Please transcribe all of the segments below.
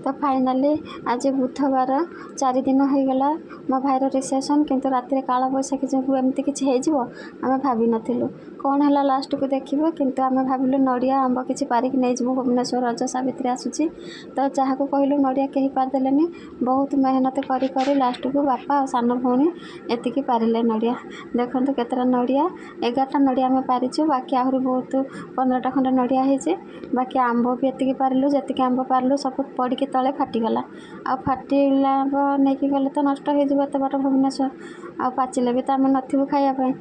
ତ ଫାଇନାଲି ଆଜି ବୁଧବାର, 4 ଦିନ ହୋଇଗଲା ମୋ ଭାଇର ରିସେପସନ୍। କିନ୍ତୁ ରାତିରେ କାଳବୈଶାଖୀ ଯୋଗୁଁ ଏମିତି କିଛି ହେଇଯିବ, ଆମେ ଭାବିନଥିଲୁ। କ'ଣ ହେଲା ଲାଷ୍ଟକୁ ଦେଖିବୁ। କିନ୍ତୁ ଆମେ ଭାବିଲୁ ନଡ଼ିଆ, ଆମ୍ବ କିଛି ପାରିକି ନେଇଯିବୁ ଭୁବନେଶ୍ୱର, ରଜ ସାବିତ୍ରୀ ଆସୁଛି। ତ ଯାହାକୁ କହିଲୁ ନଡ଼ିଆ, କେହି ପାରିଦେଲେନି। ବହୁତ ମେହନତ କରି କରି ଲାଷ୍ଟକୁ ବାପା ଆଉ ସାନ ଭଉଣୀ ଏତିକି ପାରିଲେ ନଡ଼ିଆ। ଦେଖନ୍ତୁ କେତେଟା ନଡ଼ିଆ, 11ଟା ନଡ଼ିଆ ଆମେ ପାରିଛୁ। ବାକି ଆହୁରି ବହୁତ 15ଟା ଖଣ୍ଡେ ନଡ଼ିଆ ହେଇଛି। ବାକି ଆମ୍ବ ବି ଏତିକି ପାରିଲୁ। ଯେତିକି ଆମ୍ବ ପାରିଲୁ, ସବୁ ପଡ଼ିକି ତଳେ ଫାଟିଗଲା। ଆଉ ଫାଟିଲା ଆମ୍ବ ନେଇକି ଗଲେ ତ ନଷ୍ଟ ହେଇଯିବ ଏତେ ବାଟ ଭୁବନେଶ୍ୱର। ଆଉ ପାଚିଲେ ବି ତ ଆମେ ନଥିବୁ ଖାଇବା ପାଇଁ।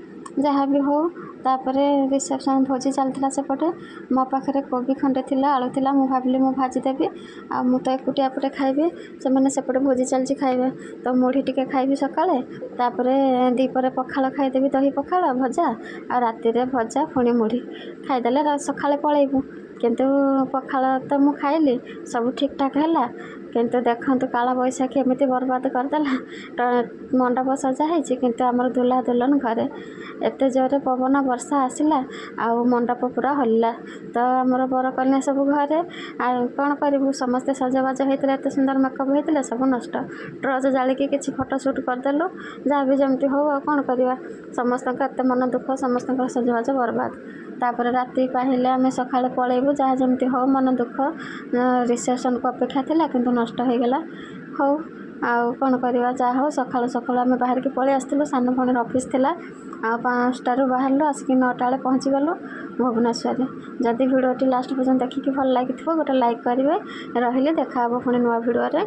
ଯାହା ବି ହଉ, ତାପରେ ରିସେପସନ୍ ଭୋଜି ଚାଲିଥିଲା ସେପଟେ। ମୋ ପାଖରେ କୋବି ଖଣ୍ଡେ ଥିଲା, ଆଳୁ ଥିଲା। ମୁଁ ଭାବିଲି ମୁଁ ଭାଜିଦେବି, ଆଉ ମୁଁ ତ ଏକୁଟିଆ ଏପଟେ ଖାଇବି, ସେମାନେ ସେପଟେ ଭୋଜି ଚାଲିଛି ଖାଇବେ। ତ ମୁଢ଼ି ଟିକେ ଖାଇବି ସକାଳେ, ତାପରେ ଦ୍ୱିପହରେ ପଖାଳ ଖାଇଦେବି, ଦହି ପଖାଳ ଭଜା, ଆଉ ରାତିରେ ଭଜା ପୁଣି ମୁଢ଼ି ଖାଇଦେଲେ ସକାଳେ ପଳେଇବୁ। କିନ୍ତୁ ପଖାଳ ତ ମୁଁ ଖାଇଲି, ସବୁ ଠିକ୍ଠାକ୍ ହେଲା। କିନ୍ତୁ ଦେଖନ୍ତୁ, କାଳବୈଶାଖୀ ଏମିତି ବର୍ବାଦ କରିଦେଲା। ମଣ୍ଡପ ସଜା ହେଇଛି, କିନ୍ତୁ ଆମର ଦୁଲ୍ହା ଦୁଲ୍ହନ ଘରେ। ଏତେ ଜୋରରେ ପବନ ବର୍ଷା ଆସିଲା ଆଉ ମଣ୍ଡପ ପୁରା ହଲିଲା। ତ ଆମର ବର କନ୍ୟା ସବୁ ଘରେ, ଆଉ କ'ଣ କରିବୁ? ସମସ୍ତେ ସଜବାଜ ହେଇଥିଲେ, ଏତେ ସୁନ୍ଦର ମେକଅପ୍ ହେଇଥିଲେ, ସବୁ ନଷ୍ଟ। ଟର୍ଚ୍ଚ ଜାଳିକି କିଛି ଫଟୋ ସୁଟ୍ କରିଦେଲୁ, ଯାହା ବି ଯେମିତି ହଉ। ଆଉ କ'ଣ କରିବା? ସମସ୍ତଙ୍କ ଏତେ ମନ ଦୁଃଖ, ସମସ୍ତଙ୍କର ସଜବାଜ ବର୍ବାଦ। ତାପରେ ରାତି ପାହିଲେ ଆମେ ସକାଳେ ପଳେଇବୁ, ଯାହା ଯେମିତି ହଉ, ମନ ଦୁଃଖ। ରିସେପସନ୍କୁ ଅପେକ୍ଷା ଥିଲା, କିନ୍ତୁ ନଷ୍ଟ ହେଇଗଲା। ହଉ, ଆଉ କ'ଣ କରିବା? ଯାହା ହଉ, ସକାଳୁ ସକାଳୁ ଆମେ ବାହାରିକି ପଳେଇ ଆସିଥିଲୁ। ସାନ ଭଉଣୀର ଅଫିସ୍ ଥିଲା। ଆଉ 5ଟାରୁ ବାହାରିଲୁ, ଆସିକି 9ଟା ବେଳେ ପହଞ୍ଚିଗଲୁ ଭୁବନେଶ୍ୱରରେ। ଯଦି ଭିଡ଼ିଓଟି ଲାଷ୍ଟ ପର୍ଯ୍ୟନ୍ତ ଦେଖିକି ଭଲ ଲାଗିଥିବ, ଗୋଟେ ଲାଇକ୍ କରିବେ। ରହିଲି, ଦେଖା ହେବ ପୁଣି ନୂଆ ଭିଡ଼ିଓରେ।